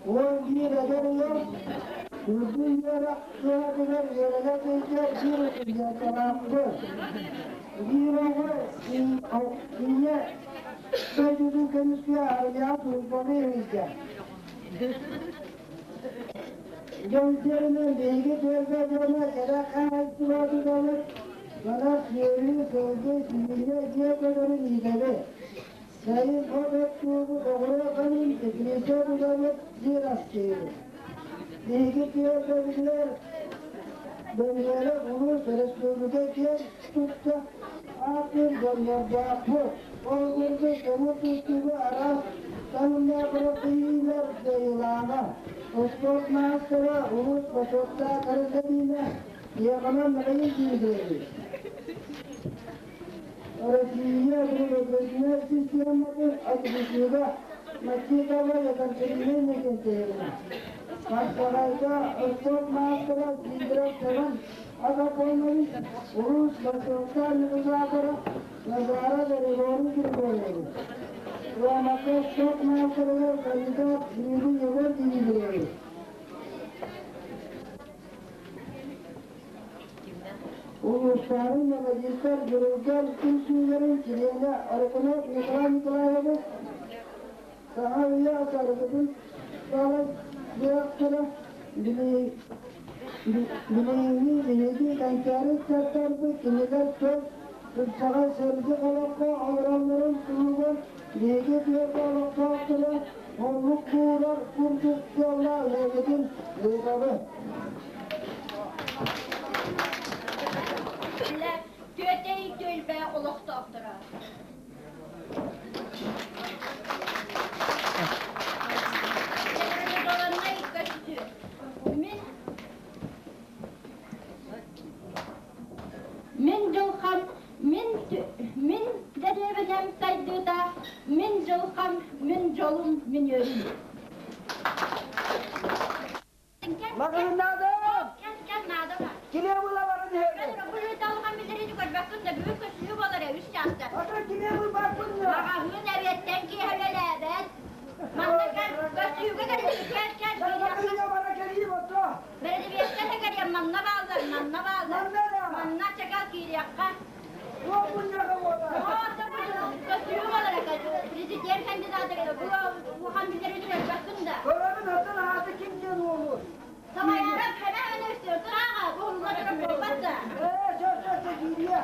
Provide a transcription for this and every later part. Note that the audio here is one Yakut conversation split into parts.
11 эдэр ыал үрдүк үөрэх кыһатыгар үөрэнэ сылдьар биир устудьуонкалаахпыт. Биир оҕо ийэ дойдутун көмүскүү арыйаан службаны ыйда. Дьон сиэринэн биһиги түөлбэ дьоно кэтэх хаһаайыстыба тутабыт, ынах сүөһү, сылгы, сибиинньэ, дьиэ көтөрүн иитэбит. Сайын от оттуубут, оҕуруот аһын, теплица тутабыт, сир астыыбыт. Биһиги түөлбэбитигэр бөһүөлэк, улуус, өрөспүүбүлүкэ киэн тутта ааттыыр дьоннордоохпут. Ол курдук көҥүл тустууга араас таһымнаах күрэхтэһиилэр кыайыылааҕа, спорт маастара, улуус бочуоттаах гражданина Егор Михаил Дмитриевич. Россия предупредительная систематын отличнига Матикова Екатерина Никитична. Хапсаҕайга спорт маастара Сидоров Семен Агафонович, улуус бочуоттаах механизатора Назаров Григорий Григорьевич. Дуомакка спорт маастарыгар кандидат Дмитрий Егор Дмитриевич. Улуустааҕы мелодистар Дьулурган түмсүүлэрин чилиэнэ Арыкынов Николай Николаевич Саҥа үйэ саргытын талан директора билиҥҥи биһиги кэнчээри ыччаттарбыт кинилэр чөл тупсаҕай сырдык олоххо олороллорун туһугар биһиги түөрт олохтоохторо оннук буурар курдук сыаллаах үлэбитин ыытабыт. Түөтэй түөлбэ олохтоохторо. Театрализованнай көстүү. Мин Мин дьылхам, мин мин дэриэбинэм сайдыыта, мин дьылхам, мин дьолум, мин үөрүүм. Маҕаһыыннаадым! Килиэп ыла баран иһэбин. Ата килиэп ылбаппын да. Маҕаһыын эбиэттэн киэһэ үлэлээбэт. Манна кэл, көстүүгэ кэлбит, кэл, кэл. Маҕаһыыҥҥа бара кэлиим ото. Бэрэдибиэскэ да кэлиэм, манна бааллар, манна бааллар. Манна да. Манна чэкэл киириэххэ. Туох мунньаҕа буолар? Көстүүгэ балара президент кандидата бу улахан биллэрбитин өлбөккүн да. Көрөбүн атын ааты ким диэн уолу? Салайарым хэмэ хэмэ өстөөхтөр бу улла турар буолбат да. Ээ, чө, чө, чө, киириэ.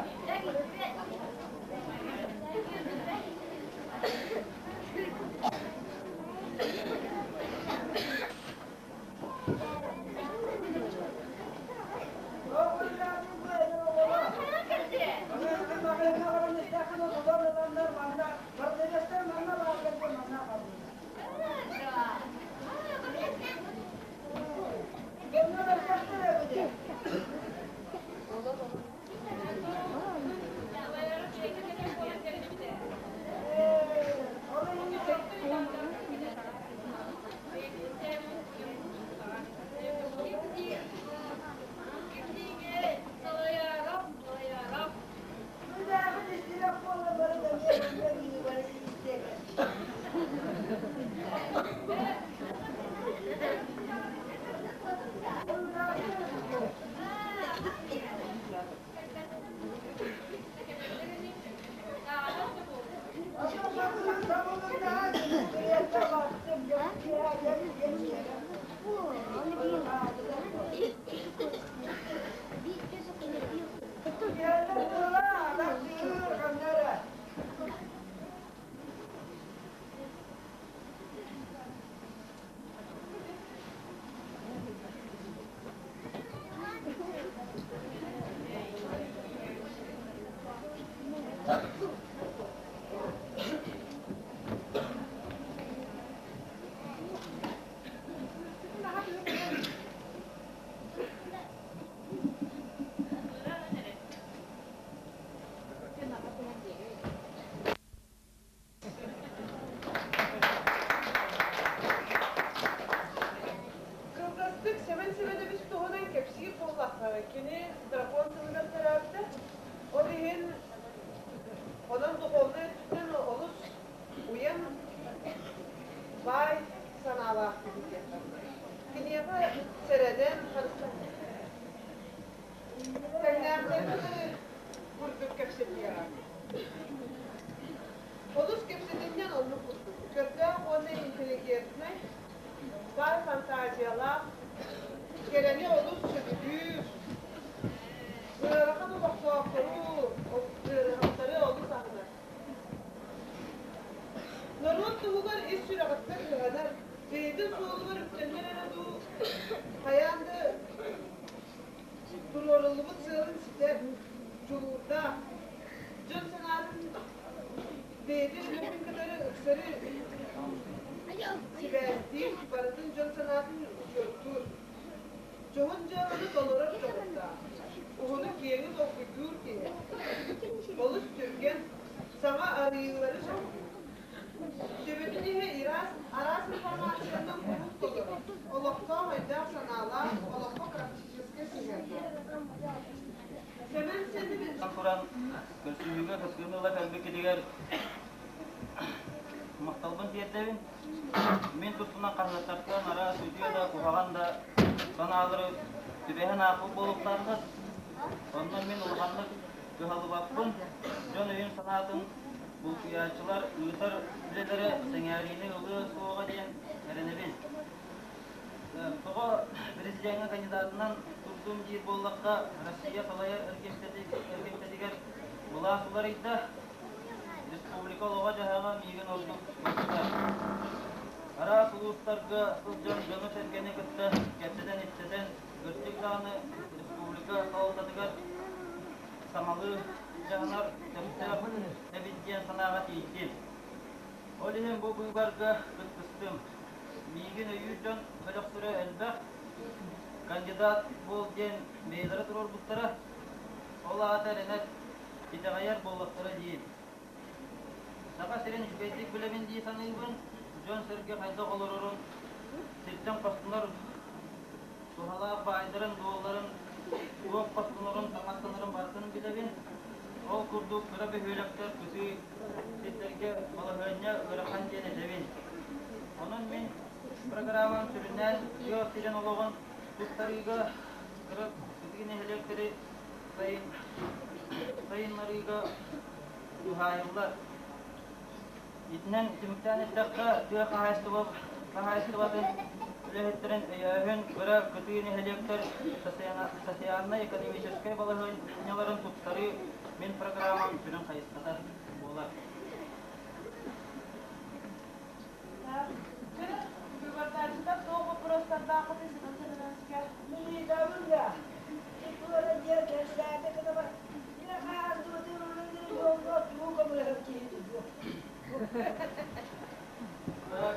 Кылгастык Сэмэн Сэмэнэбис туһунан кэпсиир буоллахха, кини дракон сылыгар төрөөбүтэ. Ол иһин онон духовнай өттүттэн олус уйан, баай санаалаах. майгылаах киһи диэххэ. Киниэхэ сэрэнэн, харыстанан тэҥнээхтэрин кытары курдук кэпсэтиэҕэ. Олус кэпсэтинньэн оннук курдук. Көрдөөх уонна интеллигентнэй, баай фантазиялаах, кэрэни олус сөбүлүүр, ыарахан олохтоохтору, ыарыһахтары олус аһынар. Норуот туһугар ис сүрэҕиттэн кыһанар, бэйэтин суолугар үктэннэр эрэ дуу, хайаан да туруоруллубут сыалын ситэр, дьулуурдаах, дьон санаатын бэйэтин үлэтин кытары ыксары сибээстиир, барытын дьон санаатын учуоттуур. Дьоһун дьыаланы толорор дьоҕурдаах, уһуну-киэҥи толкуйдуур киһи. Олус түргэн, саҥа арыйыылары сөбүлүүр. Төбөтүн иһэ ыраас, араас информациянан куруук толорор, олохтоох өйдөөх-санаалаах, олоххо практическай сыһыаннаах. Сэмэн Сэмэнович Туран көрсүһүүгэ кыттыыны ыла кэлбиккитигэр махталбын тиэрдэбин. Мин туспунан хаһыаттартан араас үтүө да, куһаҕан да санаалары түбэһэн аахпыт буолуохтааххыт. Онно мин улаханнык кыһаллыбаппын. Дьон өйүн-санаатын булкуйааччылар ыытар үлэлэрэ сэҥээриини ылыа суоҕа диэн эрэнэбин. Тоҕо президеҥҥэ кандидатынан турдум диир буоллахха, Россия салайар эргимтэтигэр былаас уларыйда. Республика олоҕо-дьаһаҕа миигин ордук долгутар. Араас улуустарга сылдьан дьону-сэргэни кытта кэпсэтэн-ипсэтэн, кырдьык даҕаны республика салалтатыгар саҥалыы дьаһанар сөптөөх эбит диэн санааҕа тиийдим. Ол иһин бу быыбарга кыттыстым. Миигин өйүүр дьон бөлөхтөрө элбэх. Кандидат буол диэн бэйэлэрэ туруорбуттара. Ол аата эрэнэр, итэҕэйэр буоллахтара дии. Саха сирин үчүгэйдик билэбин дии саныыбын. Дьон-сэргэ хайдах олорорун, сиртэн хостонор туһалаах баайдарын-дуолларын, туох хостонорун, таҥастанарын барытын билэбин. Ол курдук кыра бөһүөлэктэр кытыы сирдэргэ балаһыанньа ыарахан диэн этэбин. Онон мин программам сүрүннээн тыа сирин олоҕун тупсарыыга кыра кытыы нэһилиэктэри сайыннарыыга туһаайыллар. Итинэн түмүктээн эттэххэ, тыа хаһаайыстыбатын үлэһиттэрин өйөөһүн, кыра кытыы нэһилиэктэр социальнай-экономическай балаһыанньаларын тупсарыы мин программам сүрүн хайысхата буолар. Выбордааччылар туох боппуруостардааххытый Семен Семеновичка?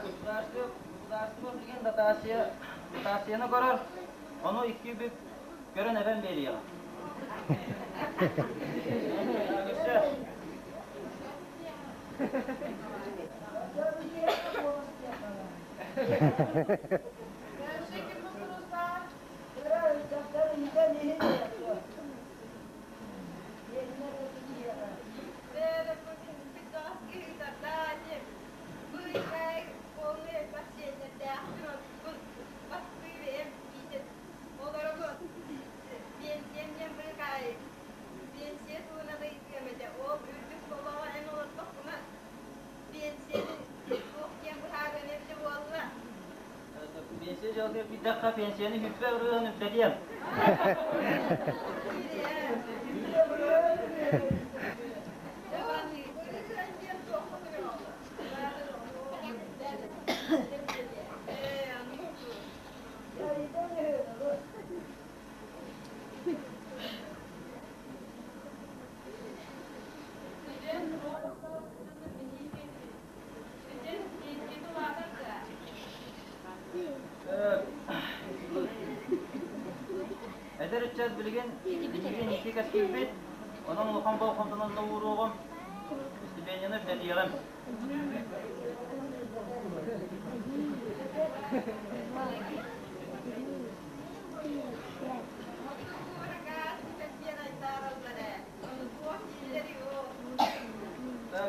Государство билигин дотацияны көрөр, ону икки бүк көрөн эбэн биэриэҕэ. Дальше ким боппуруостаах? Пенсия дьыалатыгар киирдэххэ, пенсияны бүппэ ырыаһын үрдэтиэм. Эдэр ыччат билигин билигин икки кэскилбит, онон улахан болҕомтонон ууруоҕум, стипендияны үрдэтиэҕим.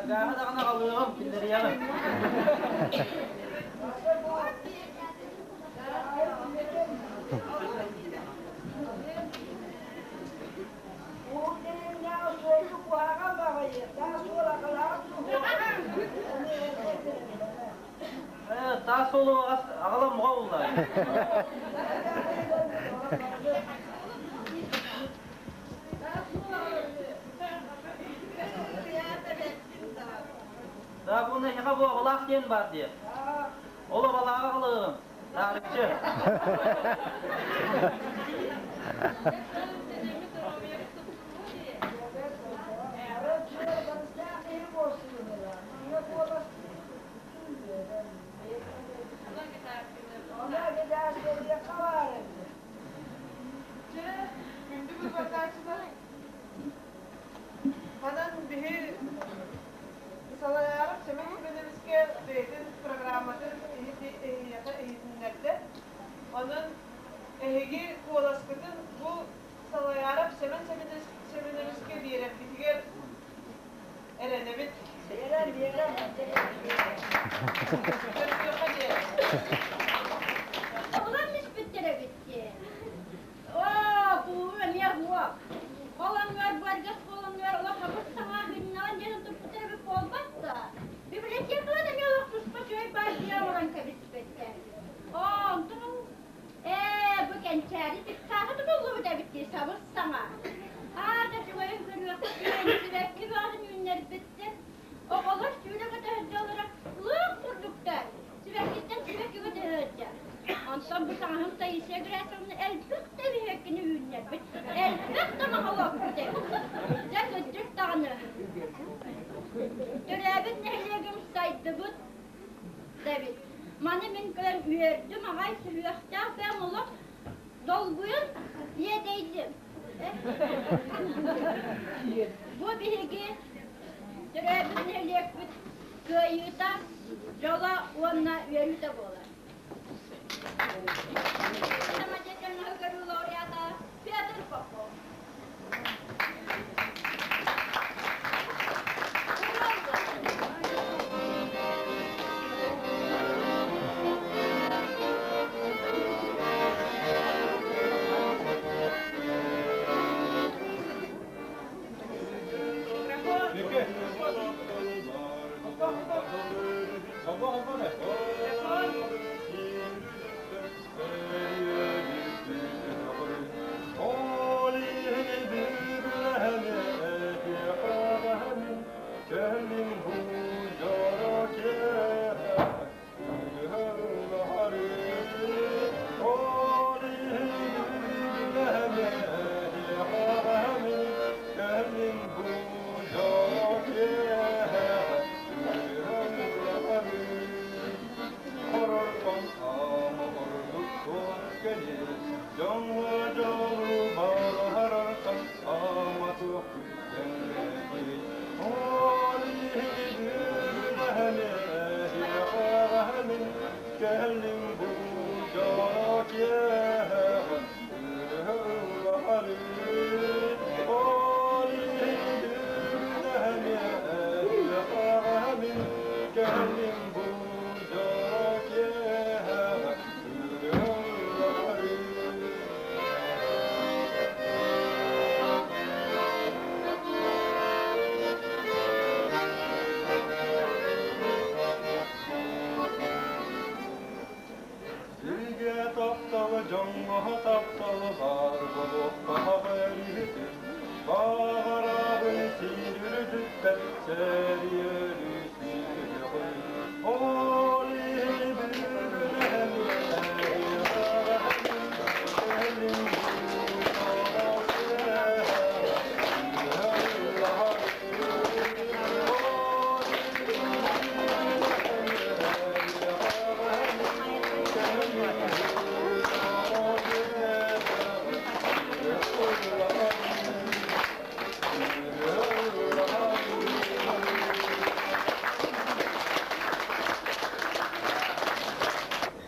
Гааһы даҕаны аҕалыаҕым, киллэриэҕим. аҕалан муҕа булла. Да, буны эһиэхэ бу абалаах диэн баар диэ. Ол абалааҕы аҕалыаҕым. Таарыччы. Дьэ, күндү быыбардааччылар, манан биһи салайаарым Семен Семеновичка бэйэтин программатын эһиэхэ иһитиннэрдэ. Онон эһиги куоласкытын бу салайаарап Семен Семеновичка биэрэрбитигэр эрэнэбит. Биэрэн, биэрэн. Көрсүөххэ диэри. Улам испиттэр эбит дии. Оо, кулуу эмиэ уох. Холонугар баргас холонугар олох саҥа гыннаҕын диэн туппуттар эбит буолбат да. Библиотекаҕа да эмиэ олох туспа чөй баар диэн олорон кэбиспиттэр. Оо, онтон ээ, бу кэнчээри тиксааһы тутуллубут эбит дии сабыс саҥа. Аата чугайын көрүөххэ сибэкки бөҕөтүн үүннэрбиттэр. Оҕолор сүүрэ көтө сылдьаллара лыах курдуктар. Сибэккиттэн сибэкки көтө сылдьар. Онтон бу саҥаһым Таисия Герасимовна элбэх да эбиһиэккини үүннэрбит, элбэх да маһолоппут эбит. Дьэ, кырдьык даҕаны. Төрөөбүт нэһилиэгим сайдыбыт дэбит. Маны мин көрөн үөрдүм аҕай сүһүөхтээх бэйэм олох долгуйан иэдэйдим. Бу биһиги төрөөбүт нэһилиэкпит кыайыыта, дьоло уонна үөрүүтэ буолар. Самодеятельного көрүү лауреата Петр Попов.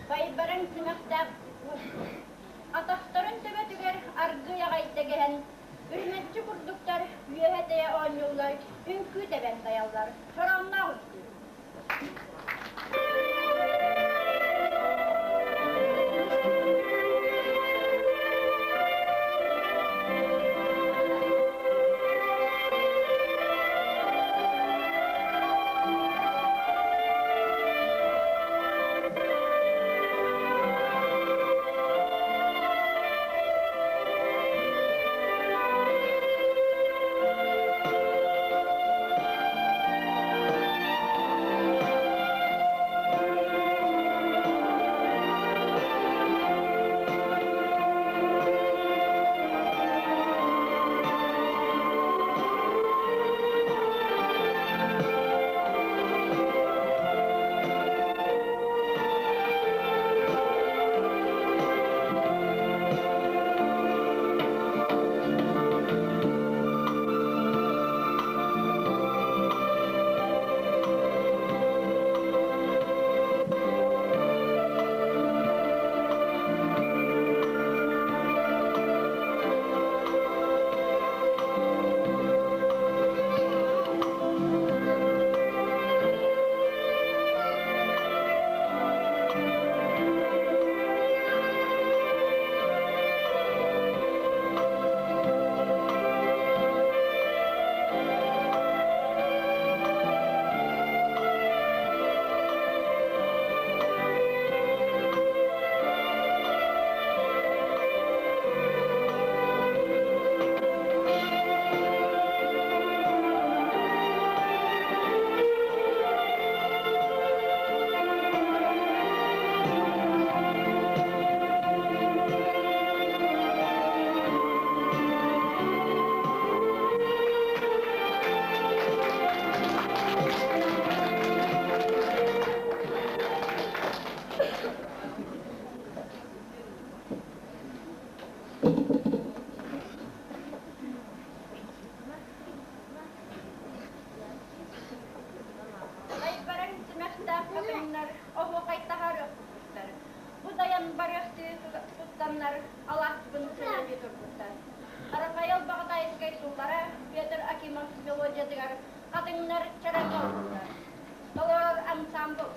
Байбарын симэхтээх атахтарын төбөтүгэр аргыый аҕай дэгэһэн, үрүмэччи курдуктар үөһэ тэйэ оонньууллар, үҥкүү тэбэн дайаллар. Чороонноох үҥкүү. аттыгар хатыҥнар чараҥҥа олороллор. Толорор ансамбл.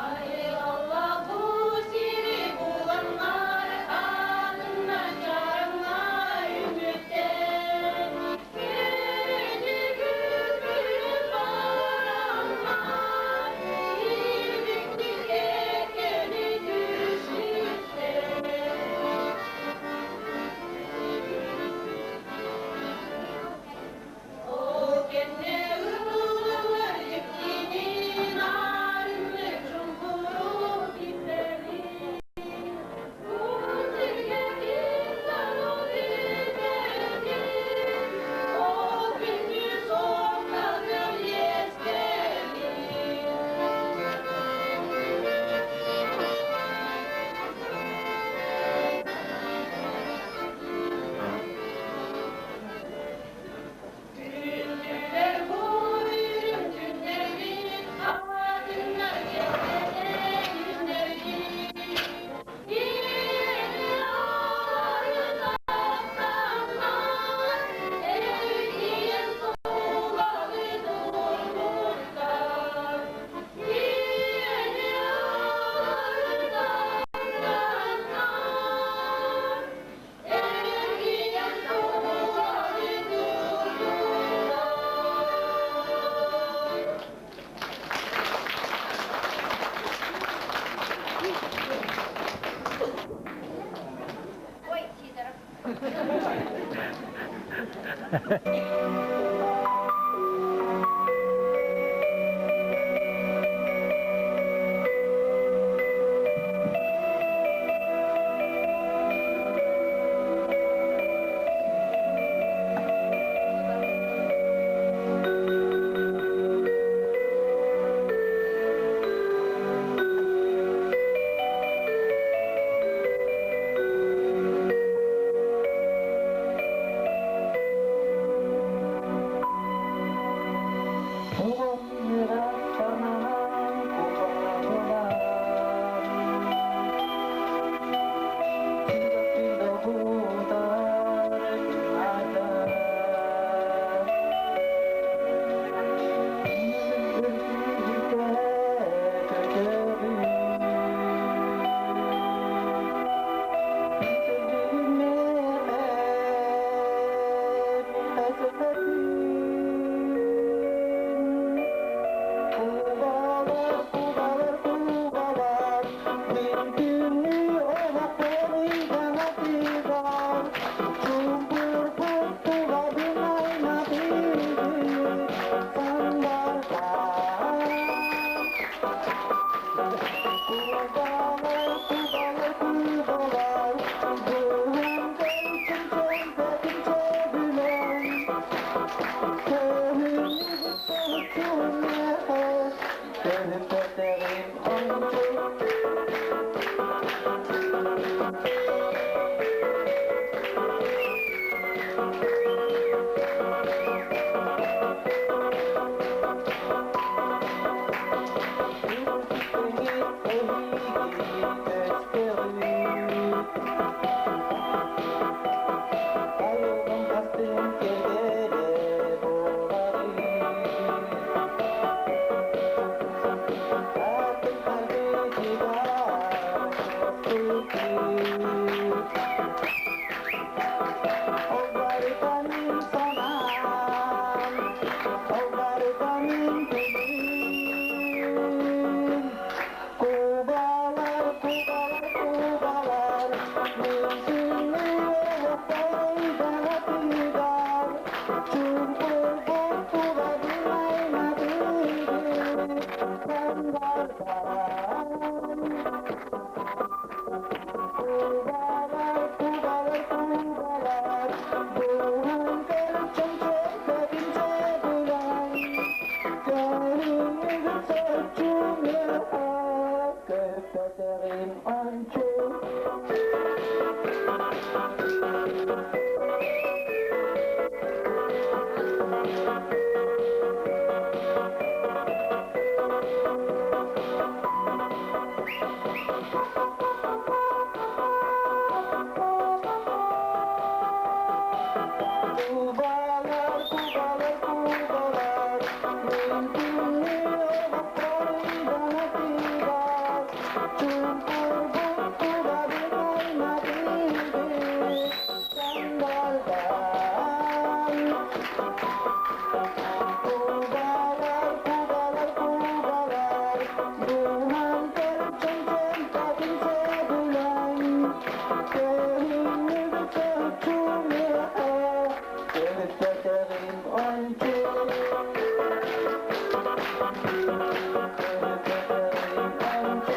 Айылла бу сири буланнар, анна чараңна үмүттэн, күнү күлүн бараннар, илбиктик экени түшүттер. Ол кэннэ ылыллар дьиктини нарыннык чуҥкурук киппэли. Бу сиргэ ким да билбэтин, ол күндү суохтанар иэстэбил. Күндүлэр бу үрүҥ күннэрбит, хатыҥнар кэпсэтэ күннэрбит. Киэҥи арыт аттаннар, эргийэн суулалы турбуттар. Киэҥи арыт аттаннар, эргийэн суулалы турбуттар. Ой, Сидоров. Көппөтөҕүм ончу. Кубалар, кубалар, кубалар, мин күннү олохтору чуҥкурбут тулабын айматыыбыт сандалбан. Кубалар, кубалар, кубалар, буһан кэл чөм-чөм сөбүлэҥ, көһүннүбүт чумиэхэ, көһүппэтэҕим ончу. Көһүппэтэҕим ончу.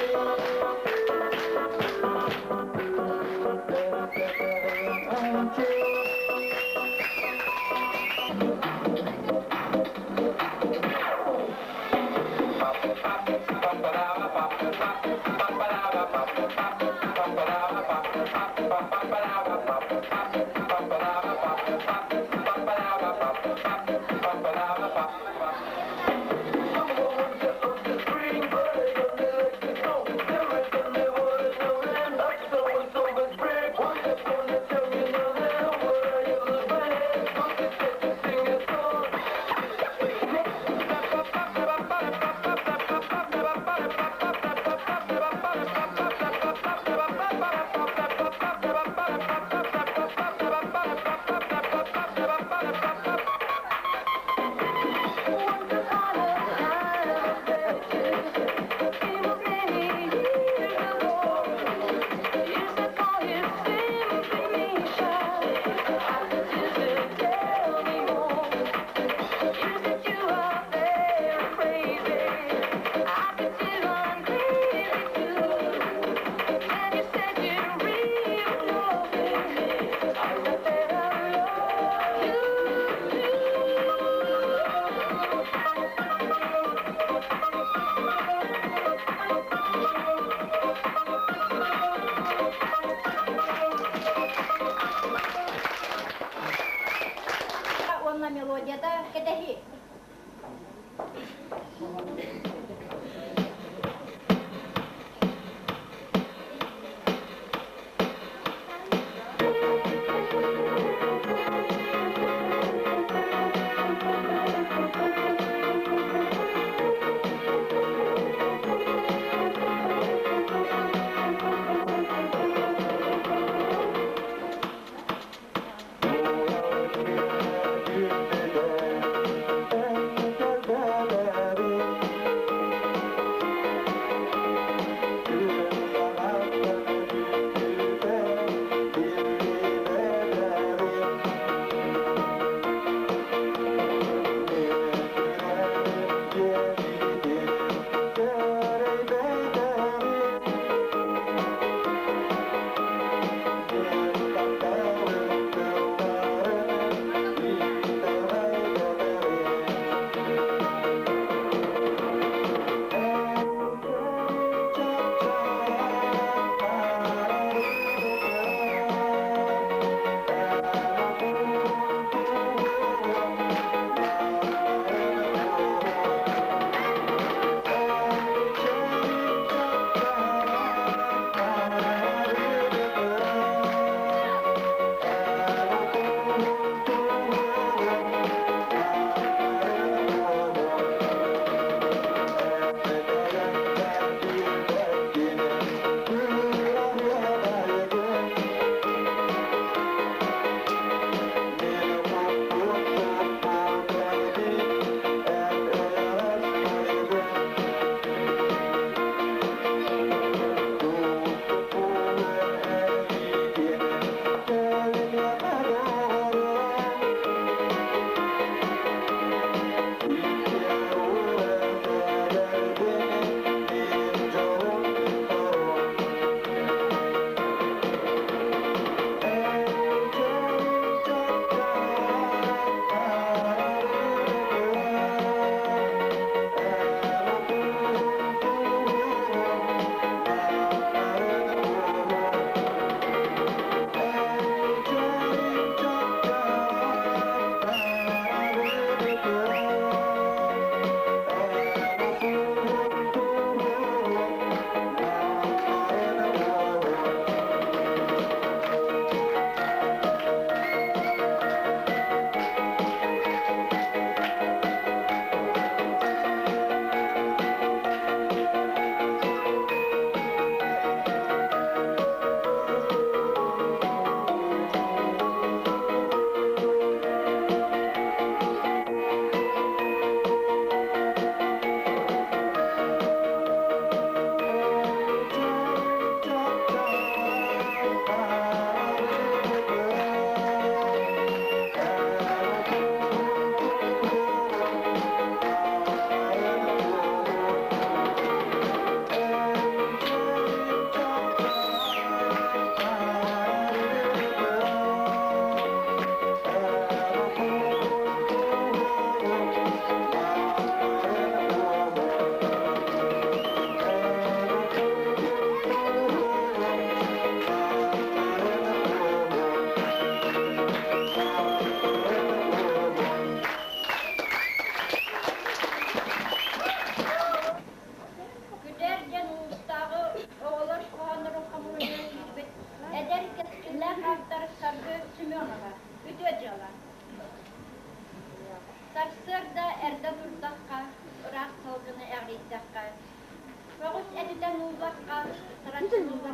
Көһүппэтэҕим ончу.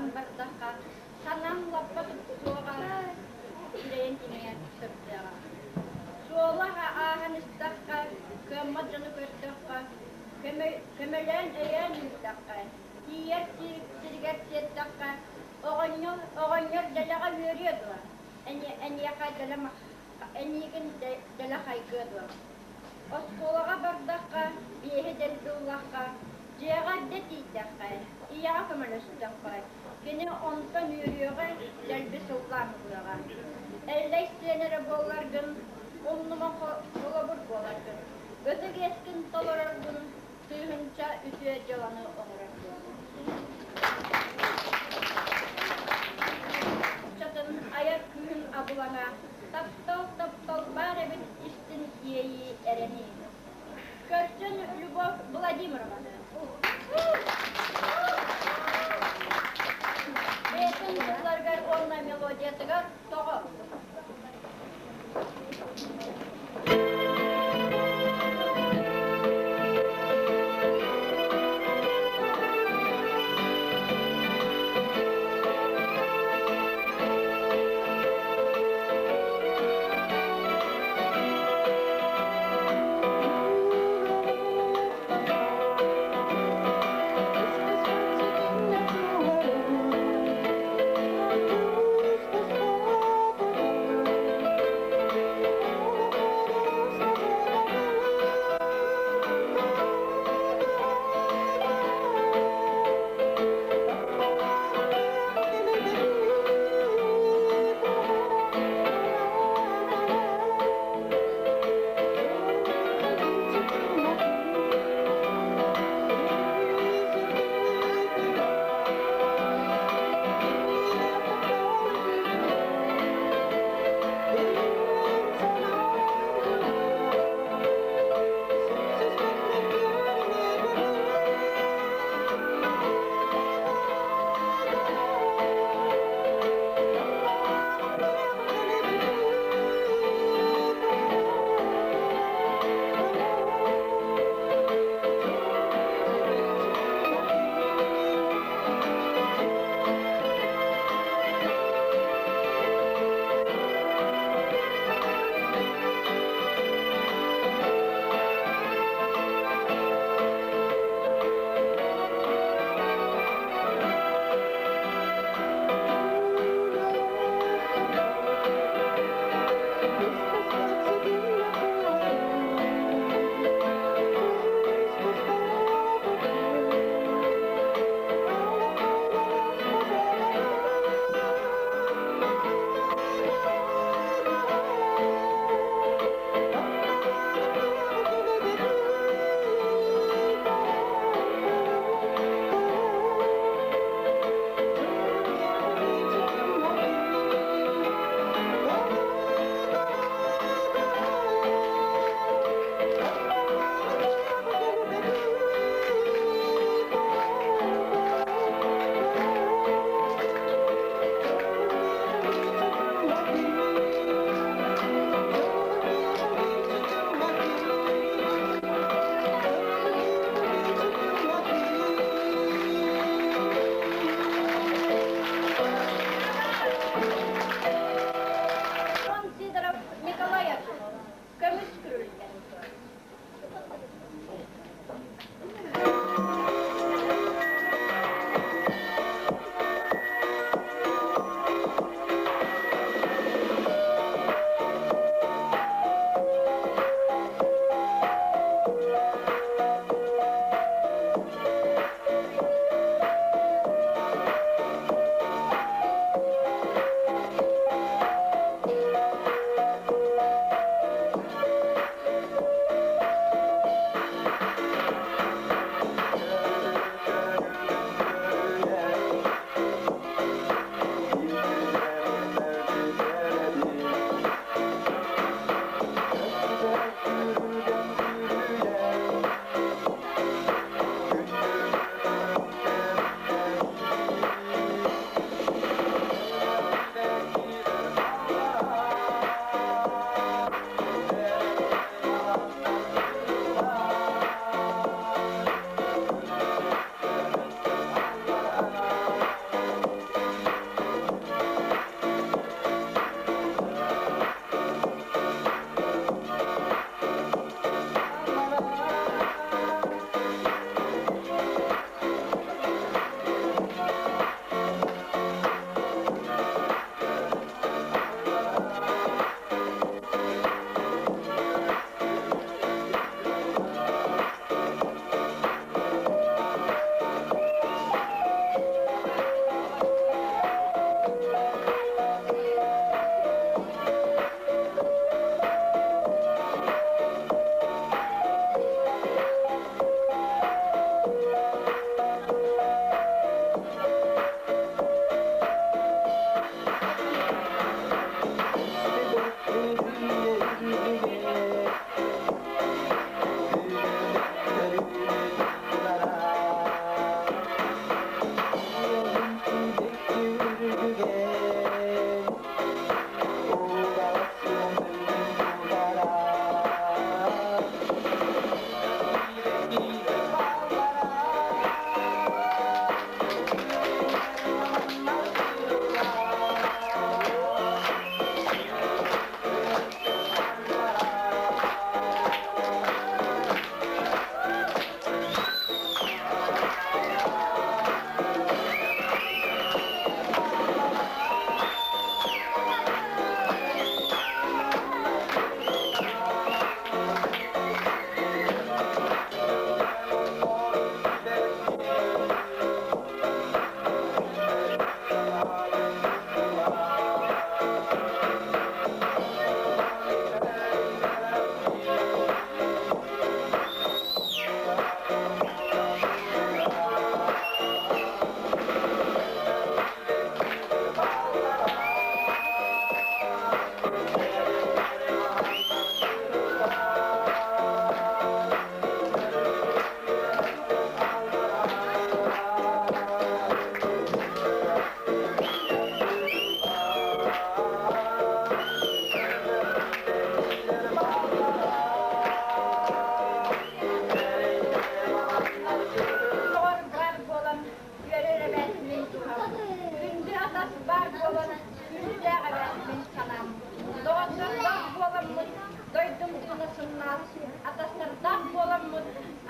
ааһан бардахха, санаан лаппа тупсуоҕа, сирэйин тиҥэйэ сырдыаҕа. Суола ааһан истэххэ, кыаммат дьону көрдөххө, көмөлөөн өйөөн ыытахха, тиийэр сиригэр тиэртэххэ, оҕонньор, оҕонньор дэлэҕэ үөрүө дуо? Эйиэхэ дэлэ эйиигин дэлэ хайгыа дуо? Оскуолаҕа бардахха, биэһи дэлби ыллахха, дьиэҕэ эрдэ тиийдэххэ, ийэҕэ көмөлөстөххө, кини онтон үөрүөҕэ, дэлби сыллаан ылыаҕа. Эллэй сиэн эрэ буолларгын, умнума холобур буоларгын, ытык иэскин толороргун, тыһыынча үтүө дьыаланы оҥороргун. Ыччатын айар күүһүн абылаҥа, таптал, таптал баар эбит истин иэйии эрэнии. Көрсөн Любовь Владимировна. Бэйэтин тылларыгар уонна мелодиятыгар тоҕо?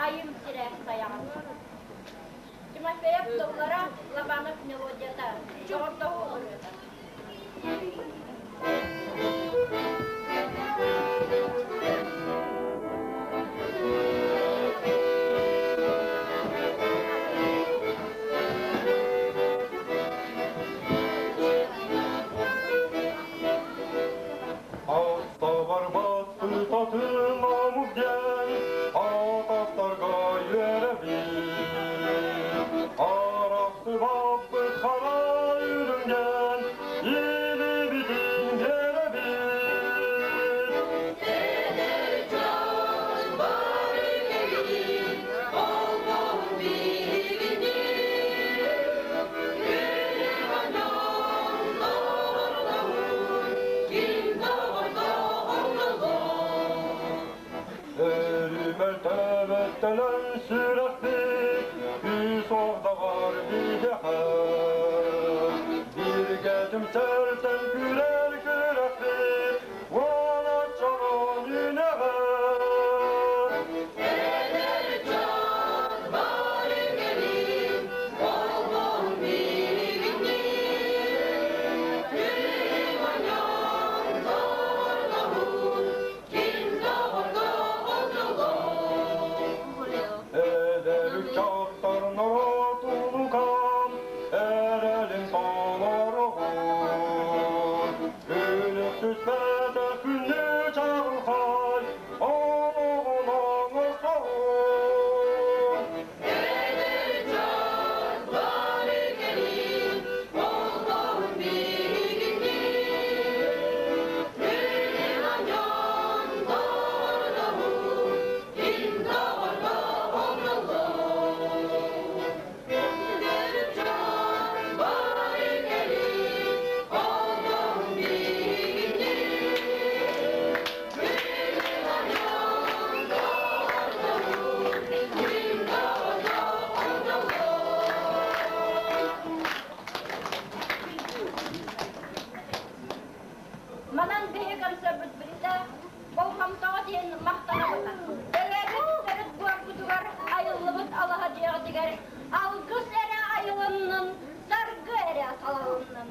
Айым сирэ сайаҕас. Тимофеев тыллара, Лобанов мелодията, Доҕордоһуу ырыата. Ахтабар татыламы диэн атастарга үөрэбит. Арахсыбаппыт хара үрүҥнэн илибитин биэрэбит. Эдэр дьон бары кэлин, холбоһун биһигини. Күлүм онньон доҕордоһун, ким доҕордоһон Өрүмэлтэбэттэлэн сүрэхпит үс ордаҕар биһиэхэ. Бииргэ түмсэртэн күрэр күрэхпит уолаччанан үнэҕэ. Эдэр дьон бары кэлин, холбоһун биһигини. Күлүм онньон доҕордоһун, ким доҕордоһон Эдэр ыччаттар норуот улуукан эрэлин толороҕут. Өлүк түспэтэх күндү чаҕылхай олоҕун оҥостоҕут. Эдэр дьон бары кэлин, холбоһун биһигини. Күлүм онньон доҕордоһун, ким доҕордоһон Эдэр дьон бары кэлин, холбоһун биһигини. Күлүм онньон доҕордоһун, ким доҕордоһон Манан биһи концерпыт бүттэ. Болҕомтоҕо диэн махтанабыт. Төрөөбүт төрүт буорбутугар айыллыбыт алаһа дьиэҕитигэр алгыс эрэ айылыннын, саргы эрэ салалыннын.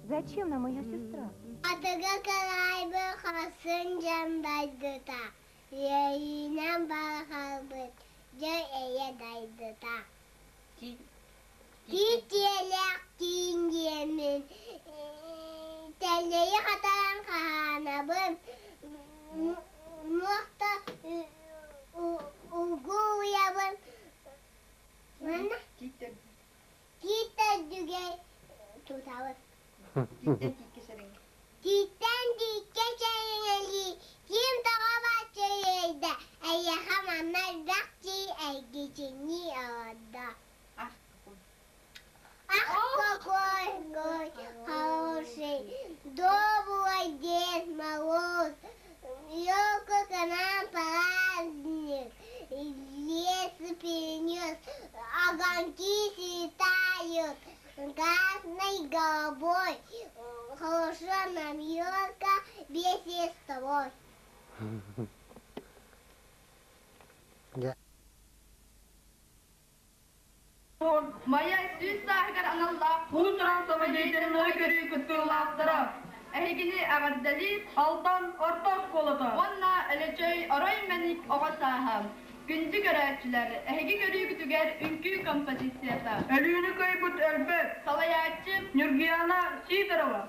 Зачем нам ее сестра? Атыга кылайбы хасын дьандайдыта, Үөрүүнэн барҕарбыт дьэ эйэ дайдыта. Тиит-тиэлээх тииҥ диэммин, тэллэйи хатаран хаһаанабын, муохта угу уйабын, тиит төрдүгэр тутабын. Тииттэн тииккэ чэйиҥэлии, ким тоҕо баччыйда, эйиэхэ манна элбэх чэй эргичиҥнии олордо. Ах, какой хороший, добрый Дед Мороз, елка к нам праздник, лес принес, огоньки светают, красной головой, хорошо нам елка вместе с тобой. Майа 100 сааһыгар аналлаах Уус-уран самодеятельнай көрүү кыттыылаахтара эһигини эҕэрдэлиир Алтан орто оскуолата уонна Өлөчөй орой мэник оҕо сааһа. Күндү көрөөччүлэр, эһиги көрүүгүтүгэр үҥкүү композицията. Өлүүнү кыайбыт өлбөт Салайааччы Нюргияна Сидорова.